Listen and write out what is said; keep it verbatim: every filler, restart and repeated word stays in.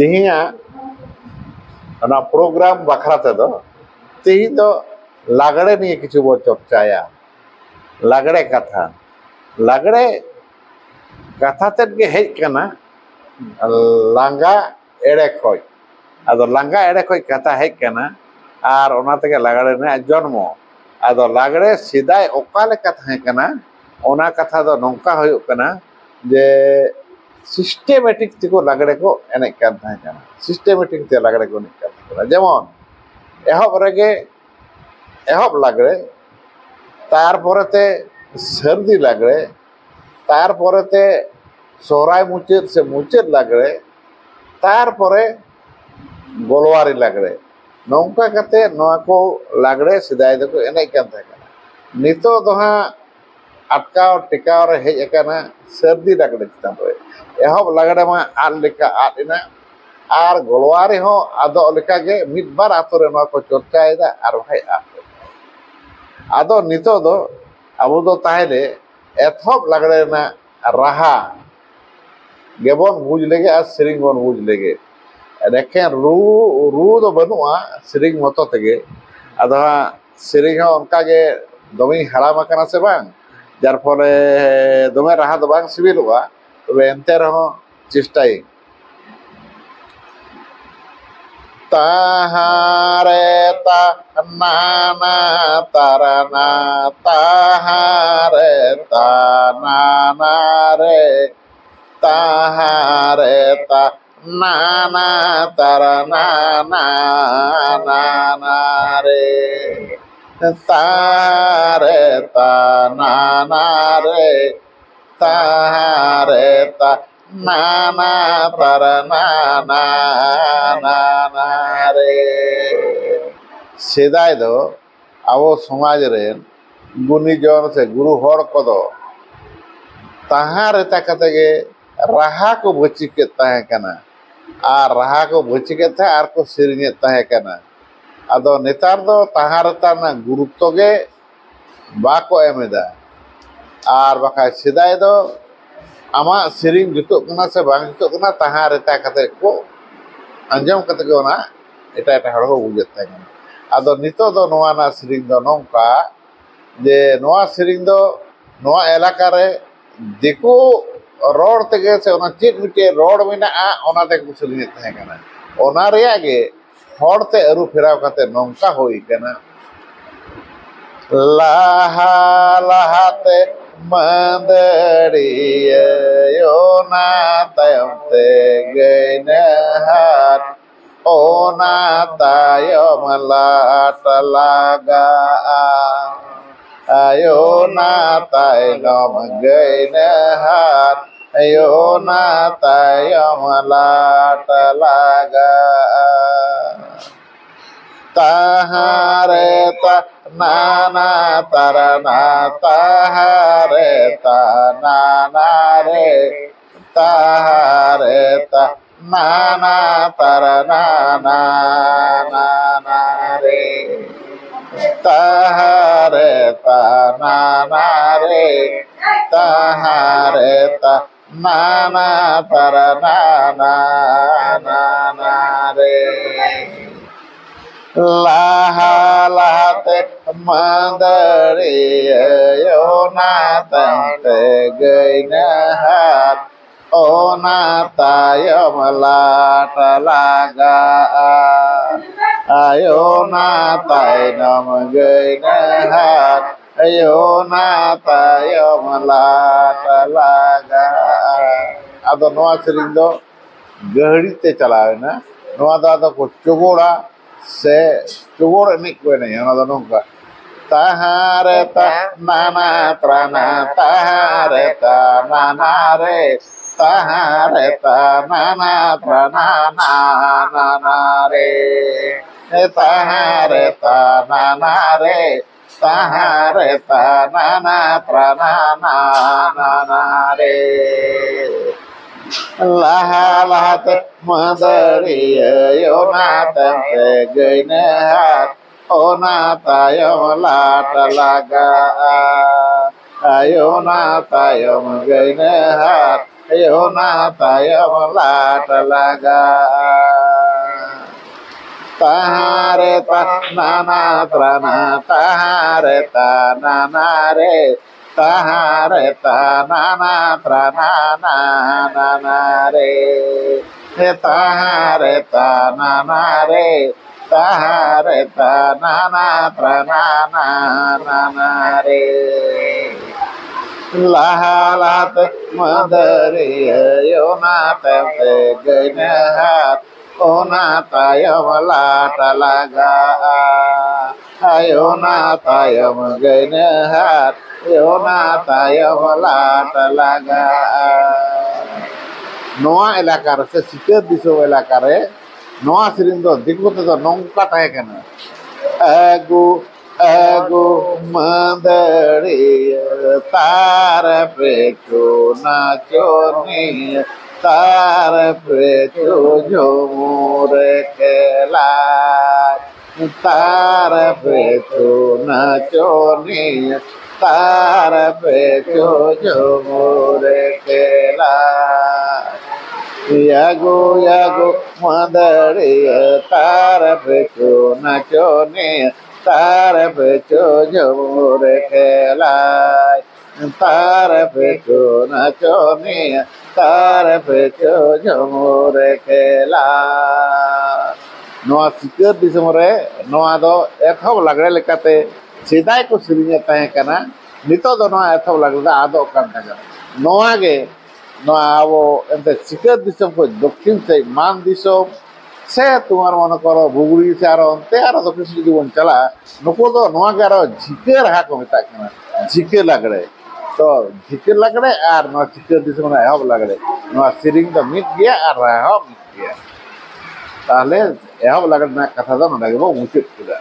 ᱛᱮᱦᱮᱧᱟᱜ ᱚᱱᱟ ᱯᱨᱳᱜᱨᱟᱢ ᱵᱟᱠᱷᱨᱟ ᱛᱮᱫᱚ ᱛᱮᱦᱮᱧ ᱫᱚ ᱞᱟᱜᱽᱲᱮ ᱱᱤᱭᱮ ᱠᱤᱪᱷᱩ ᱵᱚᱱ ᱪᱚᱨᱪᱟᱭᱟ᱾ ᱞᱟᱜᱽᱲᱮ ᱠᱟᱛᱷᱟ᱾ ᱞᱟᱜᱽᱲᱮ ᱠᱟᱛᱷᱟ ᱛᱮᱫ ᱜᱮ ᱦᱮᱡ ᱠᱟᱱᱟ ᱞᱟᱸᱜᱟ ᱮᱲᱮ ᱠᱷᱚᱡ᱾ ᱟᱫᱚ ᱞᱟᱸᱜᱟ ᱮᱲᱮ ᱠᱷᱚᱡ ᱠᱟᱛᱷᱟ ᱦᱮᱡ ᱠᱟᱱᱟ ᱟᱨ ᱚᱱᱟ ᱛᱮᱜᱮ ᱞᱟᱜᱽᱲᱮ ᱨᱮᱱᱟᱜ ᱡᱚᱱᱢᱚ᱾ ᱟᱫᱚ ᱞᱟᱜᱽᱲᱮ ᱥᱮᱫᱟᱭ ᱚᱠᱟ ᱞᱮᱠᱟ ᱛᱟᱦᱮᱸ ᱠᱟᱱᱟ, ᱚᱱᱟ ᱠᱟᱛᱷᱟ ᱫᱚ ᱱᱚᱝᱠᱟ ᱦᱩᱭᱩᱜ ᱠᱟᱱᱟ ᱡᱮ systematic ᱛᱮᱠᱚ ᱞᱟᱜᱽᱲᱮ ᱠᱚ ᱮᱱᱮᱡ ᱠᱟᱱ ᱛᱟᱦᱮᱸ ᱠᱟᱱᱟ᱾ Systematic ᱛᱮ ᱞᱟᱜᱽᱲᱮ ᱠᱚ ᱮᱱᱮᱡ ᱠᱟᱱ ᱛᱟᱦᱮᱸ ᱠᱟᱱᱟ᱾ ᱡᱮᱢᱚᱱ ᱮᱦᱚᱵ ᱨᱮᱜᱮ ᱮᱦᱚᱵ ᱞᱟᱜᱽᱲᱮ, ᱛᱟᱨᱯᱚᱨᱮ ᱛᱮ ᱥᱟᱹᱨᱫᱤ ᱞᱟᱜᱽᱲᱮ, ᱛᱟᱨᱯᱚᱨᱮ ᱛᱮ ᱥᱚᱦᱨᱟᱭ ᱢᱩᱪᱟᱹᱫ ᱥᱮ ᱢᱩᱪᱟᱹᱫ ᱞᱟᱜᱽᱲᱮ, ᱛᱟᱨᱯᱚᱨᱮ ᱜᱚᱞᱣᱟᱨᱤ ᱞᱟᱜᱽᱲᱮ᱾ ᱱᱚᱝᱠᱟ ᱠᱟᱛᱮ ᱱᱚᱣᱟ ᱠᱚ ᱞᱟᱜᱽᱲᱮ ᱥᱮᱫᱟᱭ ᱫᱚᱠᱚ ᱮᱱᱮᱡ ᱠᱟᱱ ᱛᱟᱦᱮᱸ ᱠᱟᱱᱟ᱾ ᱱᱤᱛᱚᱜ ᱫᱚ ᱦᱟᱸᱜ ᱟᱴᱠᱟᱣ ᱴᱮᱠᱟᱣ ᱨᱮ ᱦᱮᱡ ᱟᱠᱟᱱᱟ ᱥᱟᱹᱨᱫᱤ ᱞᱟᱜᱽᱲᱮ ᱪᱮᱛᱟᱱ ᱨᱮ᱾ ᱮᱦᱚᱵ ᱞᱟᱜᱽᱲᱮ ᱢᱟ ᱟᱫ ᱞᱮᱠᱟ ᱟᱫ ᱮᱱᱟ, ᱟᱨ ᱜᱚᱞᱣᱟᱨᱤ ᱦᱚᱸ ᱟᱫᱚᱜ ᱞᱮᱠᱟᱜᱮ ᱢᱤᱫ ᱵᱟᱨ ᱟᱛᱳ ᱨᱮ ᱱᱚᱣᱟ ᱠᱚ ᱪᱚᱨᱪᱟᱭᱮᱫᱟ, ᱟᱨ ᱵᱟᱠᱷᱟᱡ ᱟᱫ ᱞᱮᱠᱟ᱾ ᱟᱫᱚ ᱱᱤᱛᱚᱜ ᱫᱚ ᱟᱵᱚ ᱫᱚ ᱛᱟᱦᱞᱮ ᱮᱛᱚᱦᱚᱵ ᱞᱟᱜᱽᱲᱮ ᱨᱮᱱᱟᱜ ᱨᱟᱦᱟ ᱜᱮᱵᱚᱱ ᱵᱩᱡᱽ ᱞᱮᱜᱮ ᱟᱨ ᱥᱮᱨᱮᱧ ᱵᱚᱱ ᱵᱩᱡᱽ ᱞᱮᱜᱮ᱾ ᱮᱠᱷᱮᱱ ᱨᱩ, ᱨᱩ ᱫᱚ ᱵᱟᱹᱱᱩᱜᱼᱟ, ᱥᱮᱨᱮᱧ ᱢᱚᱛᱚ ᱛᱮᱜᱮ᱾ ᱟᱫᱚ ᱦᱟᱸᱜ ᱥᱮᱨᱮᱧ ᱦᱚᱸ ᱚᱱᱠᱟ ᱜᱮ ᱫᱚᱢᱮᱧ ᱦᱟᱲᱟᱢ ᱟᱠᱟᱱᱟ ᱥᱮ ᱵᱟᱝ, ᱡᱟᱨ ᱯᱷᱚᱞᱮ ᱫᱚᱢᱮ ᱨᱟᱦᱟ ᱫᱚ ᱵᱟᱝ ᱥᱤᱵᱤᱞᱚᱜᱼᱟ, ᱛᱚᱵᱮ ᱮᱱᱛᱮ ᱨᱮᱦᱚᱸ ᱪᱮᱥᱴᱟᱭᱟᱹᱧ᱾ ᱛᱟᱦᱟᱨᱮ ᱛᱟ ᱱᱟᱱᱟ ᱛᱟᱨᱟᱱᱟ, ᱛᱟᱦᱟᱨᱮ ᱛᱟ ᱱᱟᱱᱟ ᱨᱮ, ᱛᱟᱦᱟᱨᱮ ᱛᱟ ᱱᱟᱱᱟ ᱛᱟᱨᱟᱱᱟ ᱱᱟᱱᱟ ᱨᱮ, ᱛᱟᱦᱟᱨᱮ ᱛᱟ ᱱᱟᱱᱟ ᱨᱮ, ᱛᱟᱦᱟᱨᱮ ᱛᱟ ᱱᱟᱱᱟ ᱛᱟᱨᱟᱱᱟ ᱱᱟᱱᱟ ᱨᱮ᱾ ᱥᱮᱫᱟᱭ ᱫᱚ ᱟᱵᱚ ᱥᱚᱢᱟᱡᱽ ᱨᱮᱱ ᱜᱩᱱᱤᱡᱚᱱ ᱥᱮ ᱜᱩᱨᱩ ᱦᱚᱲ ᱠᱚᱫᱚ ᱛᱟᱦᱟᱸ ᱨᱮᱛᱟ ᱠᱟᱛᱮ ᱜᱮ ᱨᱟᱦᱟ ᱠᱚ ᱵᱟᱹᱪᱤ ᱠᱮᱫ ᱛᱟᱦᱮᱸ ᱠᱟᱱᱟ, ᱟᱨ ᱨᱟᱦᱟ ᱠᱚ ᱵᱟᱹᱪᱤ ᱠᱮᱫ ᱛᱟᱦᱮᱸ ᱟᱨ ᱠᱚ ᱥᱮᱨᱮᱧᱮᱫ ᱛᱟᱦᱮᱸ ᱠᱟᱱᱟ᱾ ᱟᱫᱚ ᱱᱮᱛᱟᱨ ᱫᱚ ᱛᱟᱦᱟᱸ ᱨᱮᱛᱟ ᱨᱮᱱᱟᱜ ᱜᱩᱨᱩᱛᱛᱚ ᱜᱮ ᱵᱟᱠᱚ ᱮᱢ ᱮᱫᱟ᱾ ᱟᱨ ᱵᱟᱠᱷᱟᱡ ᱥᱮᱫᱟᱭ ᱫᱚ ᱟᱢᱟᱜ ᱥᱮᱨᱮᱧ ᱡᱩᱛᱩᱜ ᱠᱟᱱᱟ ᱥᱮ ᱵᱟᱝ ᱡᱩᱛᱩᱜ ᱠᱟᱱᱟ, ᱛᱟᱦᱟᱸ ᱨᱮᱛᱟ ᱠᱟᱛᱮ ᱠᱚ ᱟᱸᱡᱚᱢ ᱠᱟᱛᱮ ᱜᱮ ᱚᱱᱟ ᱮᱴᱟᱜ ᱮᱴᱟᱜ ᱦᱚᱲ ᱠᱚ ᱵᱩᱡᱮᱫ ᱛᱟᱦᱮᱸ ᱠᱟᱱᱟ᱾ ᱟᱫᱚ ᱱᱤᱛᱚᱜ ᱫᱚ ᱱᱚᱣᱟ ᱨᱮᱱᱟᱜ ᱥᱮᱨᱮᱧ ᱫᱚ ᱱᱚᱝᱠᱟ, ᱡᱮ ᱱᱚᱣᱟ ᱥᱮᱨᱮᱧ ᱫᱚ ᱱᱚᱣᱟ ᱮᱞᱟᱠᱟ ᱨᱮ ᱫᱤᱠᱩ ᱨᱚᱲ ᱛᱮᱜᱮ ᱥᱮ ᱚᱱᱟ ᱪᱮᱫ ᱢᱤᱫᱴᱮᱡ ᱨᱚᱲ ᱢᱮᱱᱟᱜᱼᱟ, ᱚᱱᱟ ᱛᱮᱠᱚ ᱥᱮᱨᱮᱧᱮᱫ ᱛᱟᱦᱮᱸ ᱠᱟᱱᱟ᱾ ᱚᱱᱟ ᱨᱮᱭᱟᱜ ᱜᱮ ᱦᱚᱲ ᱛᱮ ᱟᱹᱨᱩ ᱯᱷᱮᱨᱟᱣ ᱠᱟᱛᱮ ᱱᱚᱝᱠᱟ ᱦᱩᱭ ᱠᱟᱱᱟ᱾ ᱞᱟᱦᱟ ᱞᱟᱦᱟᱛᱮ ᱢᱟᱹᱫᱟᱹᱲᱤᱭᱟᱹ, ᱚᱱᱟ ᱛᱟᱭᱚᱢ ᱛᱮ ᱜᱟᱹᱭᱱᱟᱹᱦᱟᱨ, ᱚᱱᱟ ᱛᱟᱭᱚᱢ ᱞᱟᱴ ᱞᱟᱜᱟᱜᱼᱟ᱾ ᱟᱭᱳ ᱚᱱᱟ ᱛᱟᱭᱱᱚᱢ ᱜᱟᱹᱭᱱᱟᱹᱦᱟᱨ, ᱟᱭᱳ ᱚᱱᱟ ᱛᱟᱭᱚᱢ ᱞᱟᱴ ᱞᱟᱜᱟᱜᱼᱟ᱾ ᱛᱟᱦᱟᱨᱮ ᱛᱟ ᱱᱟᱱᱟ ᱛᱟᱨᱟᱱᱟ, ᱛᱟᱦᱟᱨᱮ ᱛᱟ ᱱᱟᱱᱟ ᱨᱮ, ᱛᱟᱦᱟᱨᱮ ᱛᱟ ᱱᱟᱱᱟ ᱛᱟᱨᱟᱱᱟ ᱱᱟᱱᱟ ᱨᱮ, ᱛᱟᱦᱟᱨᱮ ᱛᱟ ᱱᱟᱱᱟ ᱨᱮ, ᱛᱟᱦᱟᱨᱮ ᱛᱟ ᱱᱟᱱᱟ ᱛᱟᱨᱟᱱᱟ ᱱᱟᱱᱟ ᱨᱮ᱾ ᱞᱟᱦᱟ ᱞᱟᱦᱟᱛᱮ ᱢᱟᱹᱫᱟᱹᱲᱤᱭᱟᱹ, ᱚᱱᱟ ᱛᱟᱭᱚᱢ ᱛᱮ ᱜᱟᱹᱭᱱᱟᱹᱦᱟᱨ, ᱚᱱᱟ ᱛᱟᱭᱚᱢ ᱞᱟᱴ ᱞᱟᱜᱟᱜᱼᱟ᱾ ᱟᱭᱳ ᱚᱱᱟ ᱛᱟᱭᱱᱚᱢ ᱜᱟᱹᱭᱱᱟᱹᱦᱟᱨ, ᱟᱭᱳ ᱚᱱᱟ ᱛᱟᱭᱚᱢ ᱞᱟᱴ ᱞᱟᱜᱟᱜᱼᱟ᱾ ᱟᱫᱚ ᱱᱚᱣᱟ ᱥᱮᱨᱮᱧ ᱫᱚ ᱜᱟᱹᱦᱲᱤ ᱛᱮ ᱪᱟᱞᱟᱣ ᱮᱱᱟ᱾ ᱱᱚᱣᱟ ᱫᱚ ᱟᱫᱚ ᱠᱚ ᱪᱳᱜᱳᱲᱟ ᱥᱮ ᱪᱳᱜᱳᱲ ᱮᱱᱮᱡ ᱠᱚ ᱮᱱᱮᱡᱼᱟ᱾ ᱚᱱᱟ ᱫᱚ ᱱᱚᱝᱠᱟ, ᱛᱟᱦᱟᱨᱮ ᱛᱟ ᱱᱟᱱᱟ ᱛᱨᱟᱱᱟ, ᱛᱟᱦᱟᱨᱮ ᱛᱟ ᱱᱟᱱᱟ ᱨᱮ, ᱛᱟᱦᱟᱨᱮ ᱛᱟ ᱱᱟᱱᱟ ᱛᱨᱟᱱᱟ ᱱᱟᱱᱟ ᱨᱮ, ᱛᱟᱦᱟᱨᱮ ᱛᱟ ᱱᱟᱱᱟ ᱨᱮ, ᱛᱟᱦᱟᱨᱮ ᱛᱟ ᱱᱟᱱᱟ ᱛᱨᱟᱱᱟ ᱱᱟᱱᱟ ᱨᱮ᱾ ᱞᱟᱦᱟ ᱞᱟᱦᱟᱛᱮ ᱢᱟᱹᱫᱟᱹᱲᱤᱭᱟᱹ, ᱚᱱᱟ ᱛᱟᱭᱚᱢ ᱛᱮ ᱜᱟᱹᱭᱱᱟᱹᱦᱟᱨ, ᱚᱱᱟ ᱛᱟᱭᱚᱢ ᱞᱟᱴ ᱞᱟᱜᱟᱜᱼᱟ᱾ ᱟᱭᱳ ᱚᱱᱟ ᱛᱟᱭᱚᱢ ᱜᱟᱹᱭᱱᱟᱹᱦᱟᱨ, ᱟᱭᱳ ᱚᱱᱟ ᱛᱟᱭᱚᱢ ᱞᱟᱴ ᱞᱟᱜᱟᱜᱼᱟ᱾ ᱛᱟᱦᱟᱸ ᱨᱮ ᱛᱟ ᱱᱟᱱᱟ ᱛᱨᱟᱱᱟ, ᱛᱟᱦᱟᱸ ᱨᱮ ᱛᱟ ᱱᱟᱱᱟ ᱨᱮ, ᱛᱟᱦᱟᱸ ᱨᱮ ᱛᱟ ᱱᱟᱱᱟ ᱛᱨᱟᱱᱟ ᱱᱟᱱᱟ ᱨᱮ᱾ ᱦᱮ ᱛᱟᱦᱟᱸ ᱨᱮ ᱛᱟ ᱱᱟᱱᱟ ᱨᱮ, ᱛᱟᱦᱟᱸ ᱨᱮ ᱛᱟ ᱱᱟᱱᱟ ᱛᱨᱟᱱᱟ ᱱᱟᱱᱟ ᱨᱮ᱾ ᱞᱟᱦᱟ ᱞᱟᱦᱟᱛᱮ ᱢᱟᱹᱫᱟᱹᱲᱤᱭᱟᱹ, ᱚᱱᱟ ᱛᱟᱭᱚᱢ ᱛᱮ ᱜᱟᱹᱭᱱᱟᱹᱦᱟᱨ, ᱚᱱᱟ ᱛᱟᱭᱚᱢ ᱞᱟᱴ ᱞᱟᱜᱟᱜᱼᱟ᱾ ᱟᱭ ᱚᱱᱟ ᱛᱟᱭᱚᱢ ᱜᱟᱹᱭᱱᱟᱹᱦᱟᱨ, ᱚᱱᱟ ᱛᱟᱭᱚᱢ ᱞᱟᱴ ᱞᱟᱜᱟᱜᱼᱟ᱾ ᱱᱚᱣᱟ ᱮᱞᱟᱠᱟ ᱨᱮ ᱥᱮ ᱥᱤᱠᱟᱹᱨ ᱫᱤᱥᱚᱢ ᱮᱞᱟᱠᱟ ᱨᱮ ᱱᱚᱣᱟ ᱥᱮᱨᱮᱧ ᱫᱚ ᱫᱤᱠᱩ ᱛᱮᱫᱚ ᱱᱚᱝᱠᱟ ᱛᱟᱦᱮᱸ ᱠᱟᱱᱟ, ᱟᱹᱜᱩ ᱟᱹᱜᱩ ᱢᱟᱹᱫᱟᱹᱲᱤᱭᱟᱹ, ᱛᱟᱨ ᱯᱤᱪᱷᱩ ᱱᱟᱪᱚᱱᱤᱭᱟᱹ, ᱛᱟᱨ ᱯᱤᱪᱷᱩ ᱡᱷᱩᱢᱩᱨ ᱠᱷᱮᱞᱟ, ᱛᱟᱨ ᱯᱤᱪᱷᱩ ᱱᱟᱪᱚᱱᱤᱭᱟᱹ, ᱛᱟᱨ ᱯᱤᱪᱷᱩ ᱡᱷᱩᱢᱩᱨ ᱠᱷᱮᱞᱟ᱾ ᱭᱟᱜᱩ ᱭᱟᱜᱩ ᱢᱟᱹᱫᱟᱹᱲᱤᱭᱟᱹ, ᱛᱟᱨ ᱯᱤᱪᱷᱩ ᱱᱟᱪᱚᱱᱤᱭᱟᱹ, ᱛᱟᱨ ᱯᱤᱪᱷᱩ ᱡᱷᱩᱢᱩᱨ ᱠᱷᱮᱞᱟᱭ, ᱛᱟᱨ ᱯᱤᱪᱷᱩ ᱱᱟᱪᱚᱱᱤᱭᱟᱹ, ᱛᱟᱨ ᱯᱤᱪᱷᱩ ᱡᱷᱩᱢᱩᱨ ᱠᱷᱮᱞᱟ᱾ ᱱᱚᱣᱟ ᱥᱤᱠᱟᱹᱨ ᱫᱤᱥᱚᱢ ᱨᱮ ᱱᱚᱣᱟ ᱫᱚ ᱮᱛᱚᱦᱚᱵ ᱞᱟᱜᱽᱲᱮ ᱞᱮᱠᱟᱛᱮ ᱥᱮᱫᱟᱭ ᱠᱚ ᱥᱮᱨᱮᱧᱮᱫ ᱛᱟᱦᱮᱸ ᱠᱟᱱᱟ᱾ ᱱᱤᱛᱚᱜ ᱫᱚ ᱱᱚᱣᱟ ᱮᱛᱚᱦᱚᱵ ᱞᱟᱜᱽᱲᱮ ᱫᱚ ᱟᱫᱚᱜ ᱠᱟᱱ ᱛᱟᱦᱮᱸ ᱠᱟᱱᱟ᱾ ᱱᱚᱣᱟ ᱜᱮ ᱱᱚᱣᱟ ᱟᱵᱚ ᱮᱱᱛᱮ ᱥᱤᱠᱟᱹᱨ ᱫᱤᱥᱚᱢ ᱠᱷᱚᱱ ᱫᱚᱠᱠᱷᱤᱱ ᱥᱮᱫ ᱢᱟᱱ ᱫᱤᱥᱚᱢ ᱥᱮ ᱛᱳᱢᱟᱨ ᱢᱚᱱᱮ ᱠᱚᱨᱚ ᱵᱩᱜᱽᱲᱤ ᱥᱮ ᱟᱨᱚ ᱚᱱᱛᱮ ᱟᱨᱚ ᱫᱚᱠᱠᱷᱤᱱ ᱥᱮᱫ ᱡᱩᱫᱤ ᱵᱚᱱ ᱪᱟᱞᱟᱜᱼᱟ, ᱱᱩᱠᱩ ᱫᱚ ᱱᱚᱣᱟ ᱜᱮ ᱟᱨᱚ ᱡᱷᱤᱠᱟᱹ ᱨᱟᱦᱟ ᱠᱚ ᱢᱮᱛᱟᱜ ᱠᱟᱱᱟ, ᱡᱷᱤᱠᱟᱹ ᱞᱟᱜᱽᱲᱮ᱾ ᱛᱚ ᱡᱷᱤᱠᱟᱹ ᱞᱟᱜᱽᱲᱮ ᱟᱨ ᱱᱚᱣᱟ ᱥᱤᱠᱟᱹᱨ ᱫᱤᱥᱚᱢ ᱨᱮᱱᱟᱜ ᱮᱦᱚᱵ ᱞᱟᱜᱽᱲᱮ, ᱱᱚᱣᱟ ᱥᱮᱨᱮᱧ ᱫᱚ ᱢᱤᱫ ᱜᱮᱭᱟ ᱟᱨ ᱨᱟᱦᱟ ᱦᱚᱸ ᱢᱤᱫ ᱜᱮᱭᱟ᱾ ᱛᱟᱦᱞᱮ ᱮᱦᱚᱵ ᱞᱟᱜᱽᱲᱮ ᱨᱮᱱᱟᱜ ᱠᱟᱛᱷᱟ ᱫᱚ ᱱᱚᱰᱮ ᱜᱮᱵᱚ ᱢᱩᱪᱟᱹᱫ ᱠᱮᱫᱟ᱾